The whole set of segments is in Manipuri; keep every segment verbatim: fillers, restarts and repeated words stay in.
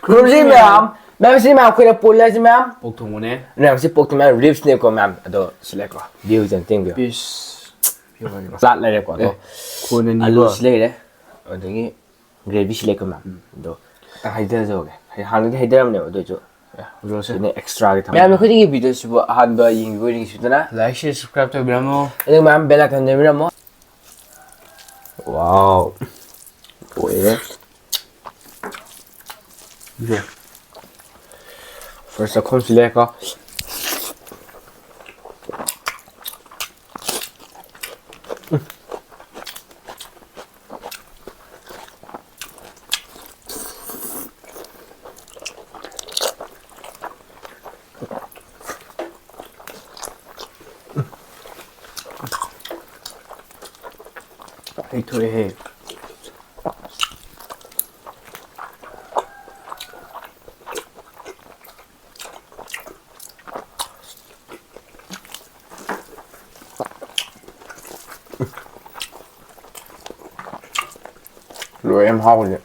ꯈꯨꯔꯨꯝꯖꯔꯤ ꯃꯌꯥꯝ꯫ ꯃꯌꯥꯝ, ꯁꯤ ꯃꯌꯥꯝ ꯑꯩꯈꯣꯏꯅ ꯄꯨꯜꯂꯁꯤ ꯃꯌꯥꯝ꯫ ꯄꯣꯛ ꯊꯣꯡꯕꯅꯦ꯫ ꯃꯌꯥꯝ, ꯁꯤ ꯄꯣꯛ ꯊꯣꯡꯕ ꯔꯤꯞꯁꯅꯦꯀꯣ ꯃꯌꯥꯝ꯫ ꯑꯗꯣ ꯁꯤ ꯂꯩꯀꯣ꯫ ꯚ꯭ꯌꯨꯁꯦ ꯑꯝꯇ ꯌꯦꯡꯕꯤꯌꯨ꯫ ꯄꯤꯁ꯫ ꯐ꯭ꯂꯥꯠ ꯂꯩꯔꯦꯀꯣ꯫ ꯑꯗꯣ ꯑꯦ, ꯀꯣꯟꯅꯅꯤꯀꯣ꯫ ꯑꯂꯨꯁꯤ ꯂꯩꯔꯦ꯫ ꯑꯗꯒꯤ ꯒ꯭ꯔꯦꯚꯤꯁꯤ ꯂꯩꯀꯣ ꯃꯌꯥꯝ꯫ ꯎꯝ꯫ ꯑꯗꯣ ꯈꯤꯇꯪ ꯍꯩꯊꯖꯍꯧꯒꯦ꯫ ꯍꯥꯏꯗꯤ ꯍꯥꯟꯅꯗꯤ ꯍꯩꯊꯔꯝꯅꯦꯕ ꯑꯗꯨ ꯑꯣꯏꯁꯨ꯫ ꯑꯦ, ꯎꯔꯣꯁꯦ꯫ ꯁꯤꯅ ꯑꯦꯛꯁꯇ꯭ꯔꯥꯒꯤ ꯊꯝꯃꯦ꯫ ꯃꯌꯥꯝ, ꯑꯩꯈꯣꯏꯒꯤ ꯚꯤꯗꯤꯑꯣꯁꯤꯕꯨ ꯑꯍꯥꯟꯕ ꯌꯦꯡꯕꯤꯕ ꯑꯣꯏꯔꯒꯗꯤ ꯁꯣꯏꯗꯅ like, share, subscribe ꯇꯧꯕꯤꯔꯝꯃꯣ꯫ ꯑꯗꯨꯒ ꯃꯌꯥꯝ bell icon ꯅꯝꯕꯤꯔꯝꯃꯣ꯫ ꯋꯥꯎ꯫ ꯂꯣꯏꯔꯦ꯫ ꯐꯥꯔꯁ ꯆꯥꯛꯈꯨꯝꯁꯤ ꯂꯩꯔꯦꯀꯣ꯫ ꯍꯩꯊꯣꯛꯑꯦꯍꯦ꯫ ꯂꯣꯏꯔꯦ ꯃꯍꯥꯎꯁꯦ꯫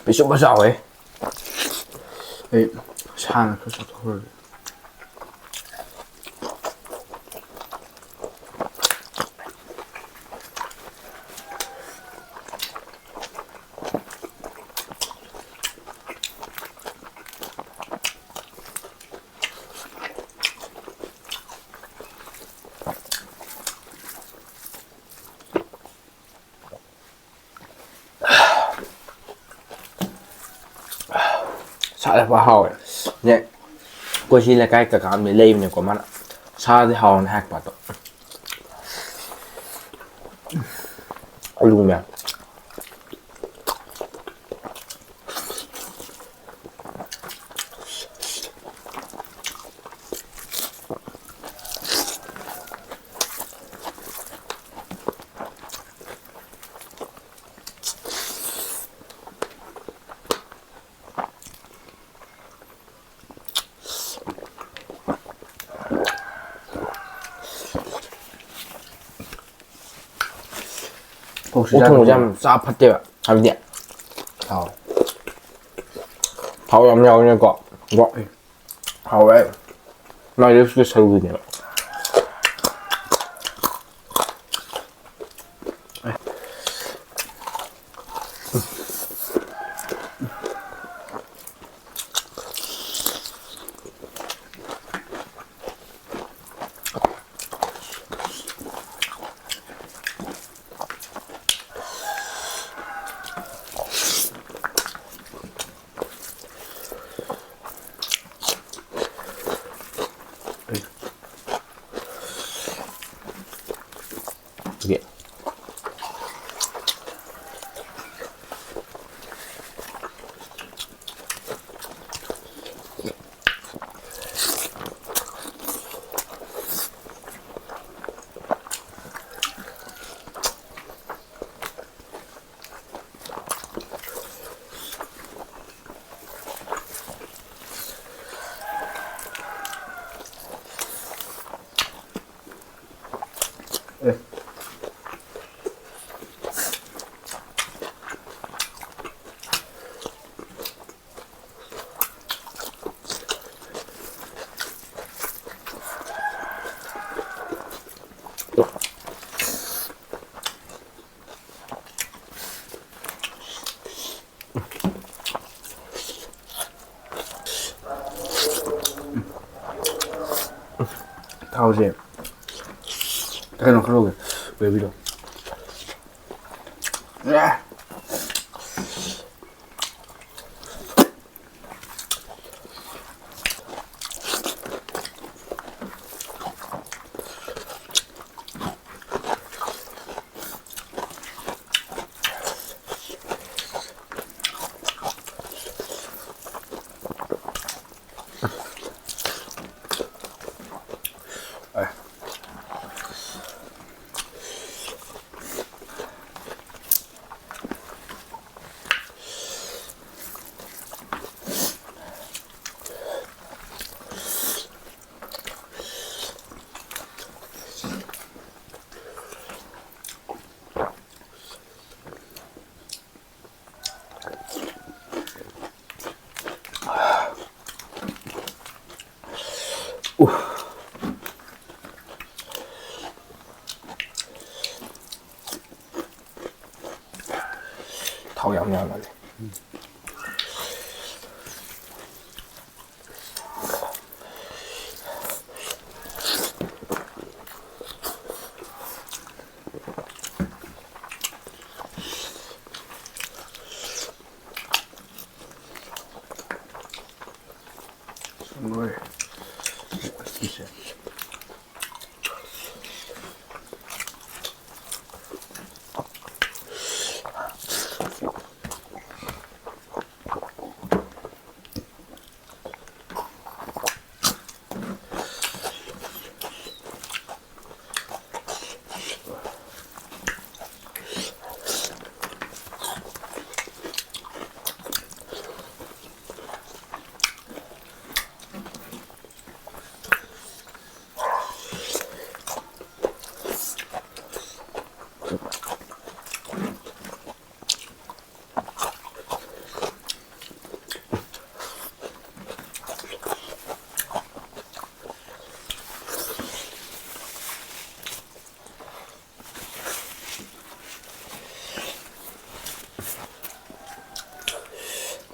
ꯄꯤꯁꯨꯝꯒ ꯆꯥꯎꯋꯦ꯫ ꯑꯩ ꯁꯥꯅ ꯈꯔ ꯆꯥꯊꯣꯛꯈ꯭ꯔꯒꯦ꯫ ꯁꯥ ꯐꯖꯕ ꯍꯥꯎꯋꯦ꯫ ꯅꯦ, ꯑꯩꯈꯣꯏ ꯁꯤ ꯂꯩꯀꯥꯏ ꯀꯀꯥ ꯑꯃꯗꯤ ꯂꯩꯕꯅꯦꯀꯣ, ꯃꯥꯅ ꯁꯥꯗꯤ ꯍꯥꯎꯅ ꯍꯥꯏꯔꯛꯄ ꯑꯗꯣ꯫ ꯑꯂꯨ ꯃꯌꯥꯝ꯫ ꯑꯣꯛ ꯊꯣꯡꯕꯁꯦ ꯌꯥꯝ ꯆꯥ ꯐꯠꯇꯦꯕ, ꯍꯥꯏꯕꯗꯤ ꯊꯥꯎ꯫ ꯊꯥꯎ ꯌꯥꯝ ꯌꯥꯎꯋꯤꯅꯀꯣ꯫ ꯑꯗꯣ ꯍꯥꯎꯋꯦ꯫ ꯃꯥꯏꯗꯤ ꯁꯤꯗ ꯁꯔꯨꯗꯨꯅꯦꯕ꯫ ꯊꯥꯎꯁꯦ ꯀꯩꯅꯣ ꯈꯔ ꯂꯧꯒꯦ, ꯒ꯭ꯔꯦꯚꯤꯗꯣ꯫ ꯑꯦ! ꯊꯥꯎ ꯌꯥꯝ ꯌꯥꯝꯃꯜꯂꯦ꯫ ꯂꯣꯏꯔꯦ꯫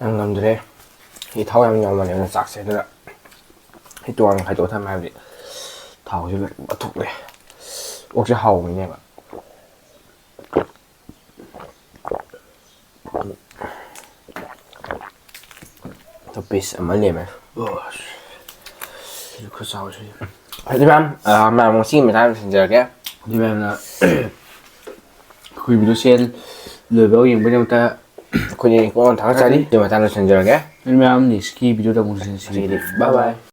ꯅꯪ ꯉꯝꯗ꯭ꯔꯦ꯫ ꯑꯩ ꯊꯥꯎ ꯌꯥꯝ ꯌꯥꯝꯃꯜꯂꯦ ꯑꯗꯨꯅ ꯆꯥꯛꯁꯦ, ꯑꯗꯨꯅ ꯑꯩ ꯇꯣꯉꯥꯟꯅ ꯈꯥꯏꯗꯣꯛꯑ ꯊꯝꯃꯦ, ꯍꯥꯏꯕꯗꯤ ꯊꯥꯎꯁꯦ ꯂꯣꯏ ꯄꯥꯊꯣꯛꯂꯦ꯫ ꯑꯣꯛꯁꯦ ꯍꯥꯎꯕꯅꯤꯅꯦꯕ꯫ ꯑꯗꯣ ꯄꯤꯁ ꯑꯃ ꯂꯦꯝꯃꯦ꯫ ꯁꯤꯁꯨ ꯈꯔ ꯆꯥꯎꯁꯤ꯫ ꯑꯗꯨꯗꯤ ꯃꯌꯥꯝ, ꯑ, ꯃꯌꯥꯝ ꯉꯁꯤꯒꯤ ꯃꯇꯥꯡꯗ ꯂꯣꯏꯁꯤꯟꯖꯔꯒꯦ꯫ ꯑꯗꯨꯗꯤ ꯃꯌꯥꯝꯅ ꯑꯩꯈꯣꯏ ꯚꯤꯗꯤꯑꯣꯁꯦ ꯂꯣꯏꯕ ꯌꯦꯡꯕꯒꯤꯗꯃꯛꯇ ꯑꯩꯈꯣꯏꯅ ꯀꯣꯟꯅ ꯊꯥꯒꯠꯆꯔꯤ꯫ ꯑꯗꯨꯗꯤ ꯃꯇꯥꯡꯗ ꯂꯣꯏꯁꯤꯟꯖꯔꯒꯦ꯫ ꯑꯗꯨꯗꯤ ꯃꯌꯥꯝ next ꯀꯤ ꯚꯤꯗꯤꯑꯣꯗ ꯑꯃꯨꯛ ꯎꯅꯁꯤ꯫ ꯉꯁꯤꯒꯤꯗꯤ bye bye꯫